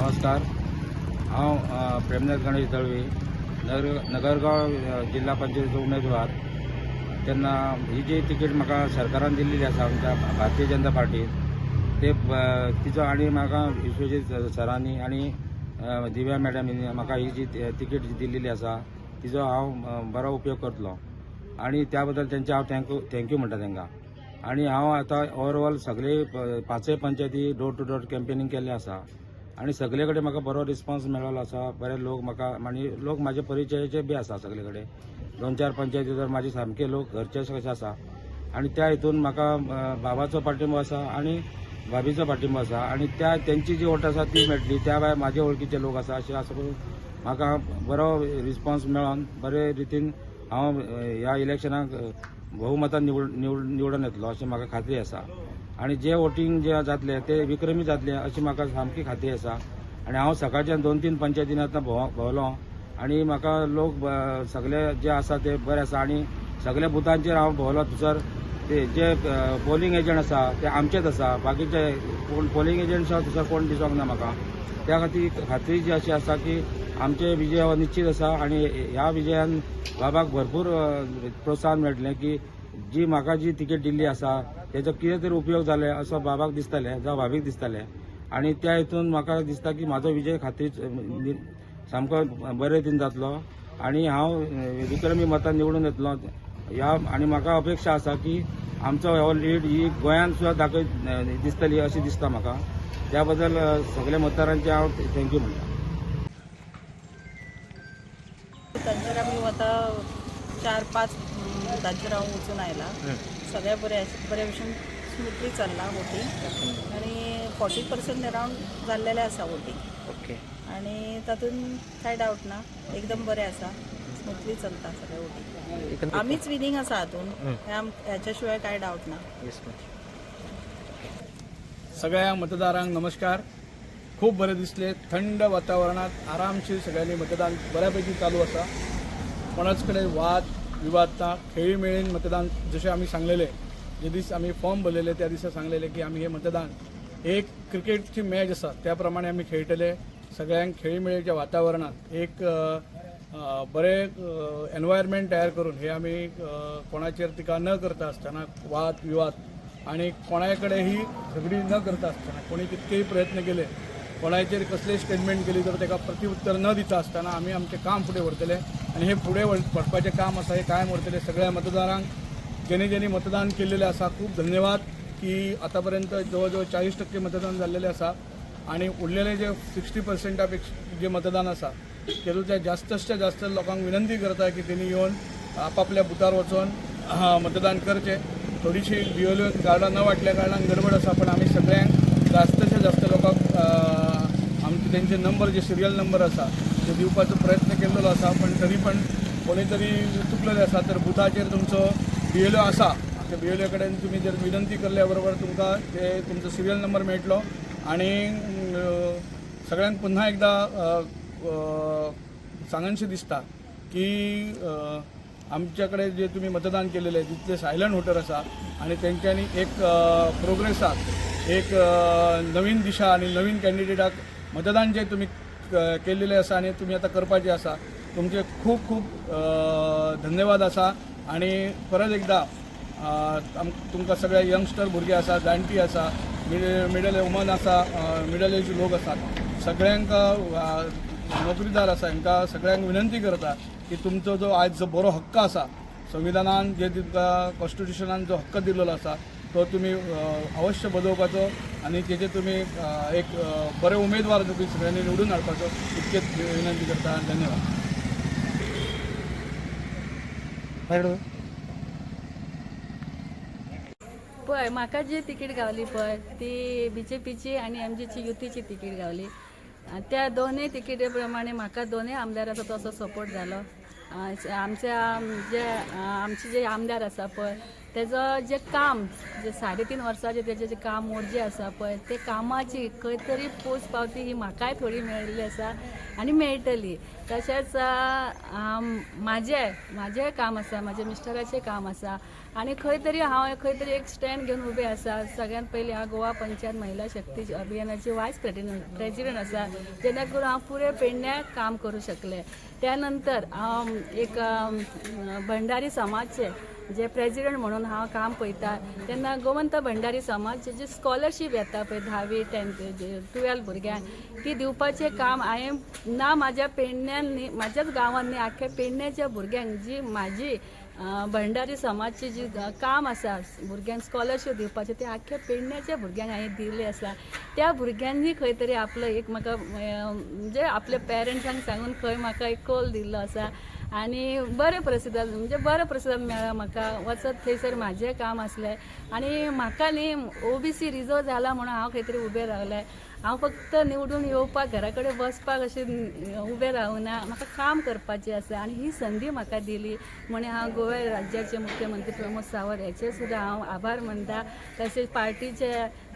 नमस्कार. हांव प्रेमनाथ गणेश दळवी, नगरगांव जिल्हा पंचायतीचो उमेदवार. तेन्ना ही जी तिकीट म्हाका सरकारान दिल्ली आसा आमच्या भारतीय जनता पार्टीन, ते तिचो आनी म्हाका विश्वजीत सरांनी आनी दिव्या मॅडमींनी म्हाका ही जी तिकीट दिल्लेली आसा तिचो हांव बरो उपयोग करतलो आनी त्या बद्दल तेंचे हांव thank you thank you म्हणटा तांकां. आनी हांव आतां ओवरऑल सगळे पांचय पंचायती डोर टू डोर कॅम्पेनींग केल्लें आसा आनी सगळे कडेन म्हाका बरो रिस्पॉन्स मेळ्ळो आसा. बरे लोक म्हाका आनी लोक म्हाजे परिचयाचे बी आसा. सगळे कडेन दोन चार पंचायती तर म्हाजे सामके लोक घरचे कशे आसा आनी त्या हितून म्हाका बाबाचो पाठिंबो आसा आनी भाभीचो पाठिंबो आसा आनी त्या तेंची जी वोट आसा ती मेळटली. त्या भायर म्हाजे वळखीचे लोक आसा. अशें आसा करून म्हाका बरो रिस्पॉन्स मेळोन बरे रितीन हांव ह्या इलेक्शनाक बहुमतान निवड निवड निवडून येतलो अशें म्हाका खात्री आसा. आनी जे वोटींग जे जातले ते विक्रमी जातले अशी म्हाका सामकी खात्री आसा. आनी हांव सकाळच्यान दोन तीन पंचायतीन आतां भोंवलो आनी म्हाका लोक सगळे जे आसा ते बरे आसा आनी सगल्या बुथांचेर हांव भोंवलो. थंयसर ते जे पोलिंग एजंट आसा ते आमचेच आसा. बाकीचे कोण पोलिंग एजंट आसा थंयसर कोण दिसोंक ना म्हाका. त्या खातीर खात्री जी अशी आसा की आमचे विजय हो निश्चीत आसा आनी ह्या विजयान बाबाक भरपूर प्रोत्साहन मेळटलें की जी म्हाका जी तिकेट दिल्ली आसा तेजो कितें तरी उपयोग जाले असो बाबाक दिसतलें जावं भाभीक दिसतलें. आनी त्या हितून म्हाका दिसता की म्हाजो विजय खात्री सामको बरे रितीन जातलो आनी हांव विक्रमी मतान निवडून येतलो ह्या. आनी म्हाका अपेक्षा आसा की आमचो हो लीड ही गोंयांत सुद्दां दाखय दिसतली अशें दिसता म्हाका. त्या बद्दल सगल्या मतदारांचे हांव thank you म्हणटा. बुथांचेर आमी वता, चार पांच बुथांचेर हांव वचून आयला. सगळें बरें बरे भशेन स्मुथली चल्लां वोटींग आनी 40% अरावंड जाल्लेलें आसा वोटींग. आनी तातूंत कांय डावट ना, एकदम बरें आसा, स्मुथली चलता सगळें वोटींग. आमीच विनींग आसा हातून, ह्याच्या शिवाय कांय डावट ना. Yes ma'am. सगळ्या मतदारांक नमस्कार. खूब बरें दिसलें, थंड वातावरणात आरामशीर सगळ्यांनी मतदान बऱ्यापैकी चालू आसा. कोणाच कडेन वाद विवाद ना. खेळीमेळीन मतदान, जशें आमी सांगलेलें, जे दीस आमी फॉर्म भरलेले त्या दिसा सांगलेले की आमी हे मतदान एक क्रिकेटची मॅच आसा त्या प्रमाणे आमी खेळटले. सगळ्यांक खेळीमेळीच्या वातावरणात एक अ, अ, बरें एनवायरमेंट तयार करून हे आमी कोणाचेर टिका न करता आसतना, वाद विवाद आणि कोणाय कडेनही झगडी न करता आसतना, कोणी कितकेय प्रयत्न केले, कोणाचेर कसलेय स्टेटमेंट केली तर ताका प्रतिउत्तर न दिता आसतना आमी आमचें काम फुडें व्हरतले आनी हे फुडें व्हरपाचें काम आसा हे कायम व्हरतले. सगळ्या मतदारांक, जेणे जेणे मतदान केल्लेलें आसा, खूब धन्यवाद की आतापर्यंत जवळ जवळ 40% मतदान जाल्लेलें आसा आणि उरलेले जे 60%ा पेक्षा जे मतदान आसा तेतूंतल्या जास्तच्या जास्त लोकांक विनंती करता की तेणी येवन आपापल्या बुथार वचोन मतदान करचें. थोडीशी बीएलओ कार्डां न वांटल्या कारणान गडबड आसा, पण आमी सगळ्यांक जास्तच्या जास्त लोकांक आमचे तेंचे नंबर, जे सिरियल नंबर आसा ते दिवपाचो प्रयत्न केल्लो आसा. पण तरी पण कोणी तरी चुकलेले आसा तर बुथाचेर तुमचो बीएलओ आसा, त्या बीएलओ कडेन तुमी जर विनंती करल्या बरोबर तुमकां ते तुमचो सिरियल नंबर मेळटलो. आणि सगळ्यांक पुन्हा एकदा सांगनशें दिसता की आमच्या कडेन जे तुमी मतदान केलेले तितले सायलंट वोटर आसा आणि तेंच्यांनी एक प्रोग्रेसाक एक नवीन दिशा आणि नवीन कॅन्डिडेटाक मतदान जे तुमी केल्लेले आसा आणि तुमी आतां करपाचे आसा, तुमचे खूब खूब धन्यवाद आसा. आणि परत एकदा तुमकां सगळे यंगस्टर भुरगे आसा, जाणटी आसा, मिडल वुमन आसा, मिडल एज लोक आसात, सगळ्यांक नोकरीदार आसा, हांकां सगळ्यांक विनंती करता की तुमचो जो आयज जो बरो हक्क आसा, संविधानान जे तुमकां कॉन्स्टिट्युशनान जो हक्क दिल्लो आसा तो तुमी अवश्य बजोवपाचो आनी तेजे तुमी एक बरे उमेदवार तुमी सगळ्यांनी निवडून हाडपाचो, इतकेच विनंती करता. धन्यवाद. मॅडम. पळय, म्हाका जी तिकीट गावली पळय ती बीजेपीची आनी एमजीची युतीची तिकीट गावली. त्या दोनूय तिकेटी प्रमाणे म्हाका दोनूय आमदाराचो तसो सपोर्ट जालो. आमचे जे आमचे जे आमदार आसा पळय तेजो जें काम जे 3.5 वर्सांचें तेजें जें काम मोडजे आसा पळय ते कामाची खंय तरी पोच पावती ही म्हाकाय थोडी मेळिल्ली आसा आनी मेळटली. तशेंच म्हाजें काम आसा, म्हाज्या मिस्टराचें काम आसा आनी खंय तरी हांव खंय तरी एक स्टँड घेवन उबें आसा. सगळ्यांत पयलीं हांव गोवा पंचायत महिला शक्ती अभियानाची वायस प्रेजिडंट आसा, जेणे करून हांव पुरे पेडण्याक काम करूं शकलें. त्या नंतर हांव एक भंडारी समाजचे जे प्रेजिडंट म्हणून हांव काम पळयता तेन्ना गोमंत भंडारी समाजचे जे स्कॉलरशीप येता पळय 10वी 10th 12 भुरग्यांक ती दिवपाचें काम हांवें ना म्हाज्या पेडण्यान न्ही, म्हाज्याच गांवांत न्ही, आख्ख्या पेडण्याच्या भुरग्यांक जी म्हाजी भंडारी समाजची जी काम आसा भुरग्यांक स्कॉलरशीप दिवपाचें ते आख्ख्या पेडण्याच्या भुरग्यांक हांवें दिल्लें आसा. त्या भुरग्यांनी खंय तरी आपलो एक म्हाका म्हणजे आपल्या पेरंट्सांक सांगून खंय म्हाका एक कॉल दिल्लो आसा आनी बरें प्रसिदाद म्हणजे बरो प्रसिदाद मेळ्ळो म्हाका. वचत थंयसर म्हाजें काम आसलें आनी म्हाका न्ही ओबीसी रिजर्व जाला म्हणून हांव खंय तरी उबें रावलें. हांव फक्त निवडून येवपाक घरा कडेन बसपाक अशें उबें रावना, म्हाका काम करपाचें आसा आनी ही संदी म्हाका दिली म्हणून हांव गोवा राज्याचे मुख्यमंत्री प्रमोद सावंत हेचे सुद्दां हांव आभार मानता. तशेंच पार्टीचे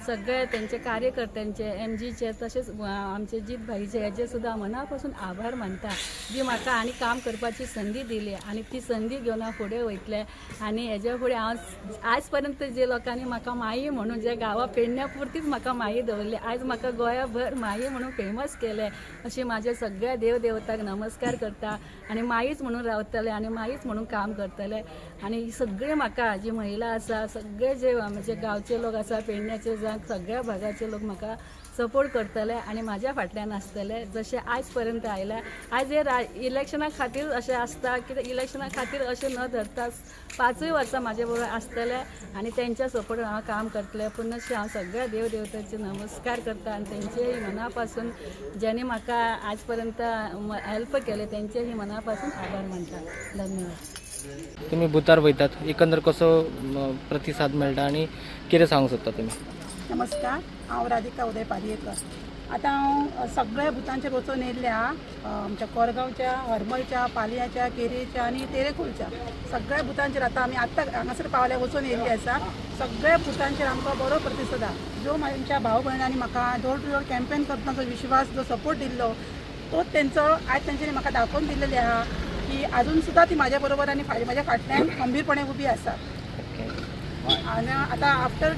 सगळे तेंचे कार्यकर्त्यांचे एमजीचे तशेंच आमचे जीत भाईचे हेचे सुद्दां मना पासून आभार मानता जी म्हाका आनी काम करपाची संदी दिली आनी ती संदी घेवन हांव फुडें वयतलें. आनी हेज्या फुडें हांव आज पर्यंत जे लोकांनी म्हाका माई म्हणून जे गांवा पेडण्या पुरतीच म्हाका माई दवरली, आयज म्हाका गोंयाभर माई म्हणून फेमस केलें अशी म्हाज्या सगळ्या देव देवताक नमस्कार करता आनी माईच म्हणून रावतलें आनी माईच म्हणून काम करतलें. आनी सगळे म्हाका जी महिला आसा सगळे जे म्हणजे गांवचे लोक आसा पेडण्याचे जावं सगळ्या भागाचे लोक म्हाका सपोर्ट करतले आनी म्हाज्या फाटल्यान आसतले जशें आयज पर्यंत आयल्या. आयज हे इलेक्शना खातीर अशें आसता कित्याक इलेक्शना खातीर अशें न धरता 5 वर्सां म्हाजे बरोबर आसतले आनी तेंच्या सपोर्टान हांव काम करतलें. पुनश्च हांव सगळ्या देव देवतांचे नमस्कार करता आनी तेंचेय मना पासून ज्यांनी म्हाका आज पर्यंत हेल्प केले तेंचेय मना पासून आभार मानता. धन्यवाद. तुम्ही बुथार वयतात, एकंदर कसो प्रतिसाद मेळटा आनी कितें सांगूंक सोदता तुमी? नमस्कार, हांव राधिका उदय पालयेकर. आतां हांव सगळ्या बुथांचेर वचून येयल्ल्या, आमच्या कोरगांवच्या, हरमलच्या, पालयाच्या, केरीच्या आनी तेरेखोलच्या सगळ्या बुथांचेर आतां आमी आत्तां हांगासर पावल्या वचून येयल्ली आसा. सगळ्या बुथांचेर आमकां बरो प्रतिसाद आहा. जो आमच्या भाव भयणांनी म्हाका डोर टू डोर कॅम्पेन करतना जो विश्वास, जो सपोर्ट दिल्लो तोच तेंचो आयज तेंच्यांनी म्हाका दाखोवन दिल्लेले आहा की आजून सुद्दां ती म्हाज्या बरोबर आनी म्हाज्या फाटल्यान खंबीरपणे उबी आसा. आनी आतां आफ्टर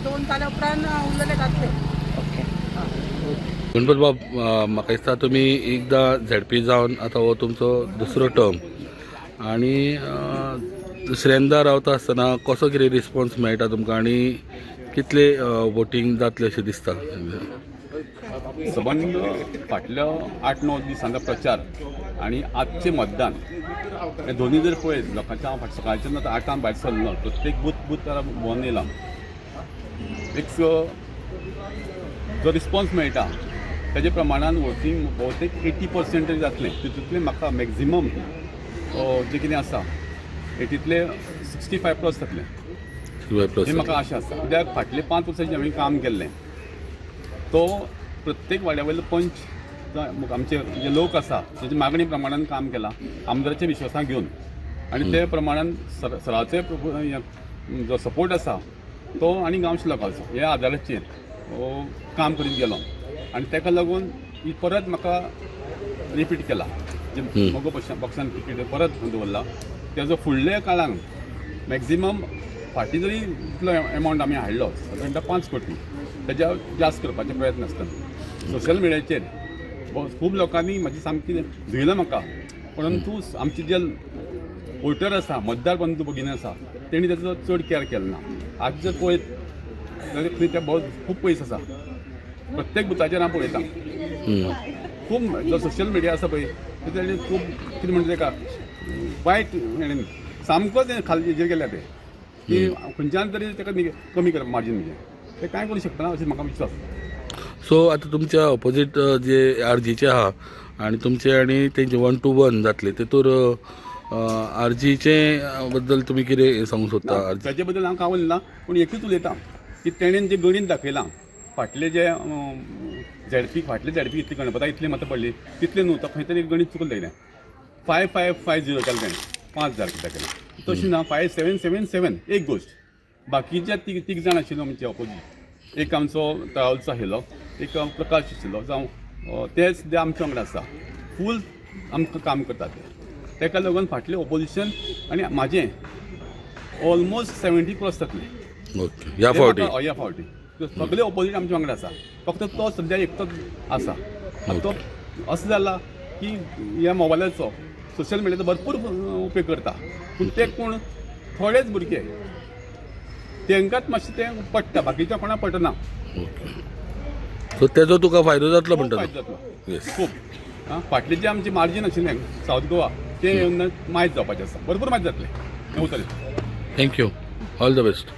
2 जाल्या उपरांत उरलेले जातले. ओके. गणपत बाब, म्हाका दिसता तुमी एकदां झेडपी जावन आतां हो तुमचो दुसरो टर्म आनी दुसऱ्यांदा रावता आसतना कसो कितें रिस्पोन्स मेळटा तुमकां आनी कितले वोटींग जातलें अशें दिसता? सबंद फाटल्या 8-9 दिसांचो प्रचार आनी आजचें मतदान हे दोनूय जर पळयत लोकांच्या, हांव सकाळच्यान आतां 8 भायर सरलो, प्रत्येक बूथ बूथ भोंवन येयला. एक जो रिस्पॉन्स मेळटा तेजे प्रमाणान वोटींग भोवतेक 80% तरी जातलें. तितूंतलें म्हाका मॅक्झिमम जें कितें आसा 80तले 65 प्लस जातलें प्लस ही म्हाका आशा आसा. कित्याक फाटले 5 वर्सांचें हांवें काम केल्लें तो प्रत्येक वाड्या वयलो पंच आमचे जे लोक आसा तेजे मागणी प्रमाणान काम केलां, आमदाराच्या विश्वासान घेवन आनी ते प्रमाणान सराचो जो सपोर्ट आसा तो आनी गांवच्या लोकांचो ह्या आदाराचेर काम करीत गेलो आनी ताका लागून ही परत म्हाका रिपीट केला जे मगो पक्षान तिकीट परत दवरला तेजो फुडल्या काळांत मॅक्झिमम फाटीं जरी इतलो एमावंट आमी हाडलो सादारणता 5 कोटी तेज्या जास्त करपाचे प्रयत्न आसता. सोशल मिडियाचेर खूब लोकांनी म्हाजी सामकी धुयला म्हाका, परंतु आमचे जे वोटर आसा, मतदार बंधू भगिनी आसा, तेणी तेजो चड केअर केलो ना. आज जर पळयत जाल्यार खंय ते खूब पयस आसा. प्रत्येक बुथाचेर हांव पळयतां खूब जो सोशल मिडिया आसा पळय तेणी खूब कितें म्हणटा तेका वायट हेणें सामकोच खाली हेजेर गेल्या ते की खंयच्यान तरी तेका कमी करप मार्जीन, म्हणजे ते कांय करूं शकना अशें म्हाका विश्वास आसा. सो आतां तुमच्या ऑपोजीट जे आरजीचे आहा आनी तुमचे आनी तेंचे 1 to 1 जातले, तेतूर आरजीचे बद्दल तुमी कितें सांगूंक सोदता? ताजे बद्दल हांव कांय उलयना, पूण एकूच उलयता की तेणेन जें गणीत दाखयलां फाटले जे झेडपी फाटले झेडपी इतली गणपता इतली मतां पडली तितले न्हू, तो खंय तरी गणीत चुकलें तेणें. 5550 केलें तेणें, 5000 दाखयलां. तशी ना, 5 7 7 7 एक गोश्ट. बाकीचे तीग तीग जाण आशिल्ले आमचे ऑपोजीट, एक आमचो तळावचो आशिल्लो, एक प्रकाश आशिल्लो, जावं ते सुद्दां आमच्या वांगडा आसा, फूल आमकां काम करतात ते. ताका लागून फाटलें ऑपोजिशन आनी म्हाजें ऑलमोस्ट 70 क्रॉस जातलें. ओके, ह्या फावटी? हय, ह्या फावटी सगळे ऑपोजीट आमच्या वांगडा आसा, फक्त तो सद्या एकटोच आसा. आनी तो असो जाला की ह्या मोबायलाचो, सोशल मिडियाचो भरपूर उपेग करता, पूण ते कोण थोडेच भुरगे तांकांच मातशें तें पडटा, बाकीच्या कोणाक पडना. ओके, सो तेजो तुका फायदो जातलो खूब म्हणटा फायदो तूं? जातलो. येस. खूब. आं, फाटलें जें आमचें मार्जीन आशिल्लें सावथ गोवा, तें येवन मायज जावपाचें आसा, भरपूर मायज जातलें, हें उतरलें. Thank you, all the best.